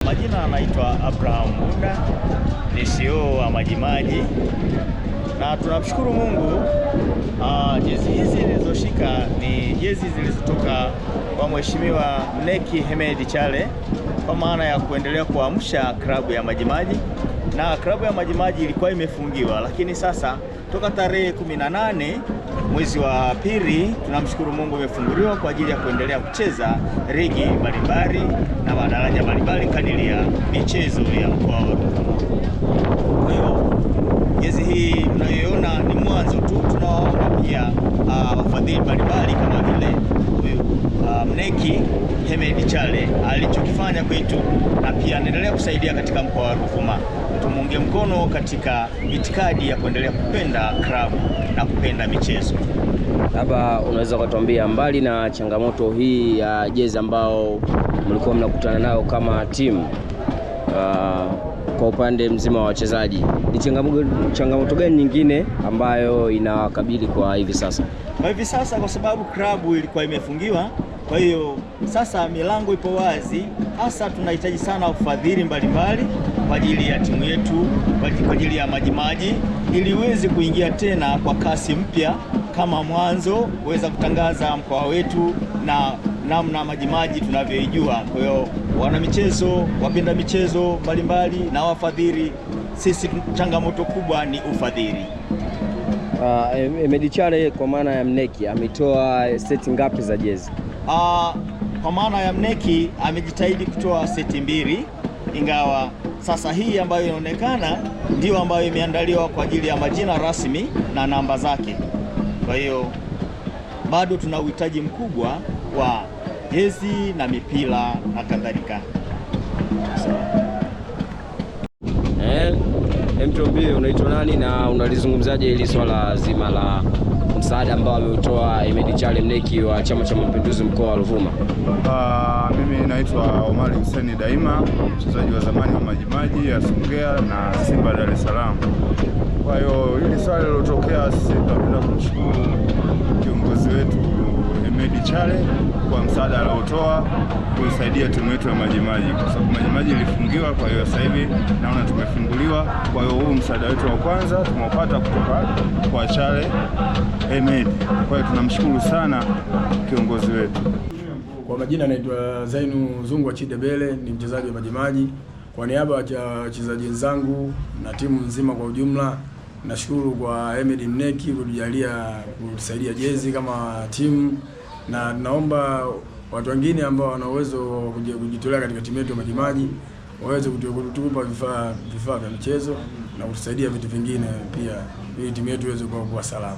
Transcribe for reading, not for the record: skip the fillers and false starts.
Majina anaitwa Abraham Munda, ni CEO wa Majimaji na tunamshukuru Mungu. Jezi hizi nilizoshika ni jezi zilizotoka kwa Mheshimiwa Mneki Hemedi Chale kwa maana ya kuendelea kuamsha klabu ya Majimaji, na klabu ya Majimaji ilikuwa imefungiwa, lakini sasa toka tarehe 18 mwezi wa pili tunamshukuru Mungu imefunguliwa kwa ajili ya kuendelea kucheza ligi mbalimbali na madaraja mbalimbali kadiri ya michezo ya mkoa wa Ruvuma. Kwa hiyo jezi hii mnayoiona ni mwanzo tu, tunawaomba pia wafadhili mbalimbali kama vile huyu Mneki Hemedi Chale alichokifanya kwetu, na pia anaendelea kusaidia katika mkoa wa Ruvuma. Tumuunge mkono katika itikadi ya kuendelea kupenda klabu na kupenda michezo. Labda unaweza ukatuambia, mbali na changamoto hii ya jezi ambao mlikuwa mnakutana nayo kama timu, kwa upande mzima wa wachezaji, ni changamoto gani nyingine ambayo inawakabili kwa hivi sasa? Kwa hivi sasa, kwa sababu klabu ilikuwa imefungiwa, kwa hiyo sasa milango ipo wazi. Hasa tunahitaji sana ufadhili mbalimbali kwa ajili ya timu yetu, kwa ajili ya Majimaji ili iweze kuingia tena kwa kasi mpya kama mwanzo, kuweza kutangaza mkoa wetu na namna Majimaji tunavyoijua. Kwa hiyo wanamichezo, wapenda michezo mbalimbali na wafadhili, sisi changamoto kubwa ni ufadhili. Hemedi Chale kwa maana ya Mneki ametoa seti ngapi za jezi? Kwa maana ya Mneki amejitahidi kutoa seti 2, ingawa sasa hii ambayo inaonekana ndio ambayo imeandaliwa kwa ajili ya majina rasmi na namba zake. Kwa hiyo bado tuna uhitaji mkubwa wa jezi na mipira na kadhalika. Mtuambie unaitwa nani na unalizungumzaje hili swala zima la msaada ambao ameutoa Hemedi Chale Mneki wa Chama cha Mapinduzi mkoa wa Ruvuma? Mimi naitwa Omari Hussein Daima, mchezaji wa zamani wa Majimaji ya Songea na Simba Dar es Salaam. Kwa hiyo hili swala lilotokea, sisi tunapenda kumshukuru kiongozi wetu Hemedi Chale kwa msaada aliotoa kuisaidia timu yetu ya Majimaji, kwa sababu Majimaji ilifungiwa. Kwa hiyo sasa hivi naona tumefunguliwa. Kwa hiyo huu msaada wetu wa kwanza tumeupata kutoka kwa Chale Hemedi. Kwa hiyo tunamshukuru sana kiongozi wetu. Kwa majina naitwa Zainu Zungu wa Chidebele, ni mchezaji wa Majimaji. Kwa niaba ya wachezaji wenzangu na timu nzima kwa ujumla, nashukuru kwa Hemedi Mneki kutujalia kutusaidia jezi kama timu, na tunaomba watu wengine ambao wana uwezo wa kujitolea katika timu yetu ya Majimaji waweze kutupa vifaa vya michezo na kutusaidia vitu vingine pia ili timu yetu iweze kuwa salama.